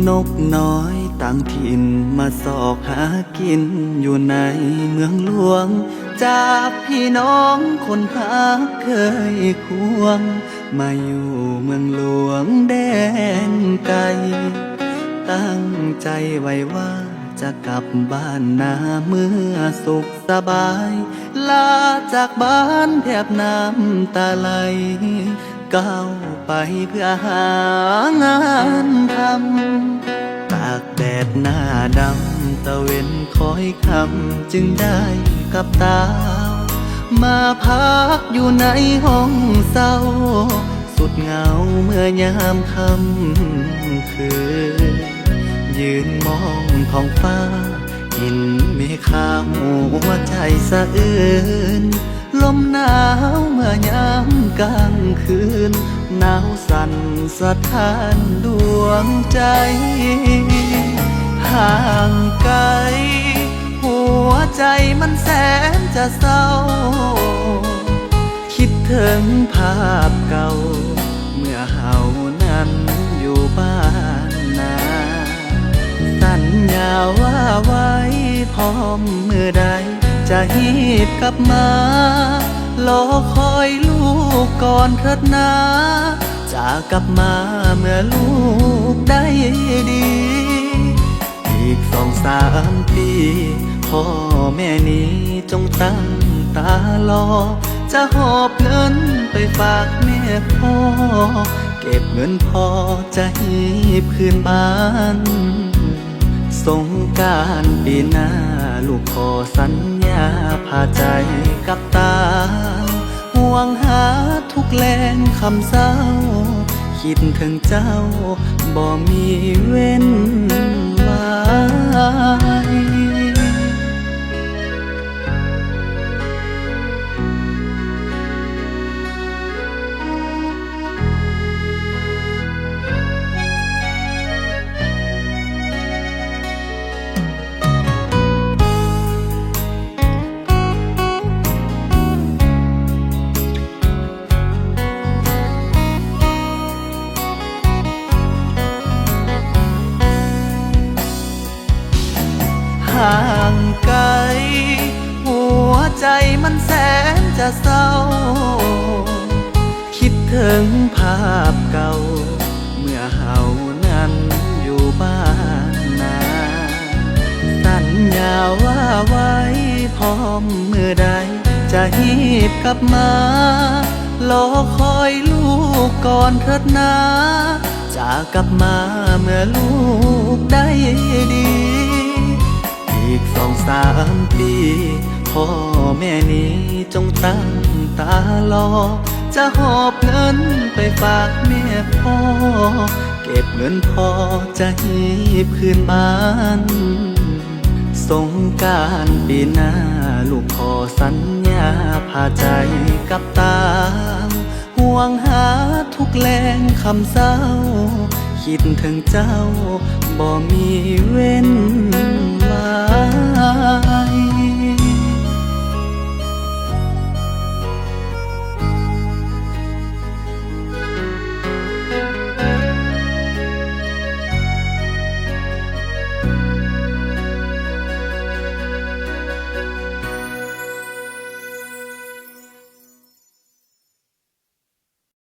ນົກນ້ອຍຕ່າງຖິ່ນມາຊອກຫາກິນຢູ່ໃນເມືອງຫຼວງ ຈາກພີ່ນ້ອງຄົນຮັກເຄີຍຄວງ ມາຢູ່ເມືອງຫຼວງແດນໄກ ຕັ້ງໃຈໄວ້ວ່າຈະກັບບ້ານນາເມື່ອສຸກສະບາຍ ລາຈາກບ້ານແທບນ້ຳຕາໄຫຼ ກ້າວໄປເພື່ອຫາງານທຳ ຕາກແດດໜ້າດຳ ຕາເວັນຄອຍຄ່ຳ ຈຶ່ງໄດ້ກັບຕາ ມາພັກຢູ່ໃນຫ້ອງເຊົ່າ ສຸດເຫງົາເມື່ອຍາມຄ່ຳຄືນ ຢືນມອງທ້ອງຟ້າ ເຫັນເມຄາຫົວໃຈສະເອື່ນ ລົມໜາວເມື່ອຍາມກາງຄືນ ໜາວສັ່ນສະທ້ານດວງໃຈ ຫ່າງໄກ ຫົວໃຈມັນແສນຈະເສົ້າ ຄິດເຖິງພາບເກົ່າ ເມື່ອເຮົານັ້ນຢູ່ບ້ານນາ ສັນຍາວ່າໄວ້ ພ້ອມມື້ໃດຈະຮີບກັບມາ ລໍຄອຍລູກກ່ອນເຖີດນາ ຈະກັບມາເມື່ອລູກໄດ້ດີ ອີກສອງສາມປີ ພໍ່ແມ່ນີ້ຈົ່ງຕັ້ງຕາລໍ ຈະຫອບເງິນໄປຝາກແມ່ພໍ່ ເກັບເງິນພໍຈະຮີບຄືນບ້ານ ສົງການປີໜ້າ ລູກຂໍສັນຍາພາໃຈກັບຕາ ຫ່ວງຫາທຸກແລງຄ່ຳເຊົ້າ ຄິດເຖິງເຈົ້າບໍ່ມີເວັ້ນວາຍ. ຫ່າງໄກ ຫົວໃຈມັນແສນຈະເສົ້າ ຄິດເຖິງພາບເກົ່າ ເມື່ອເຮົານັ້ນຢູ່ບ້ານນາ ສັນຍາວ່າໄວ້ ພ້ອມມື້ໃດຈະຮີບກັບມາ ລໍຄອຍລູກກ່ອນເທີດນາ ຈະກັບມາເມື່ອລູກໄດ້ດີ ອີກສອງສາມປີ ພໍ່ແມ່ນີ້ຈົ່ງຕັ້ງຕາລໍ ຈະຫອບເງິນໄປຝາກແມ່ພໍ່ ເກັບເງິນພໍຈະຮີບຄືນບ້ານ ສົງການປີໜ້າ ລູກຂໍສັນຍາພາໃຈກັບຕາ ຫ່ວງຫາທຸກແລງຄ່ຳເຊົ້າ ຄິດເຖິງເຈົ້າບໍ່ມີເວ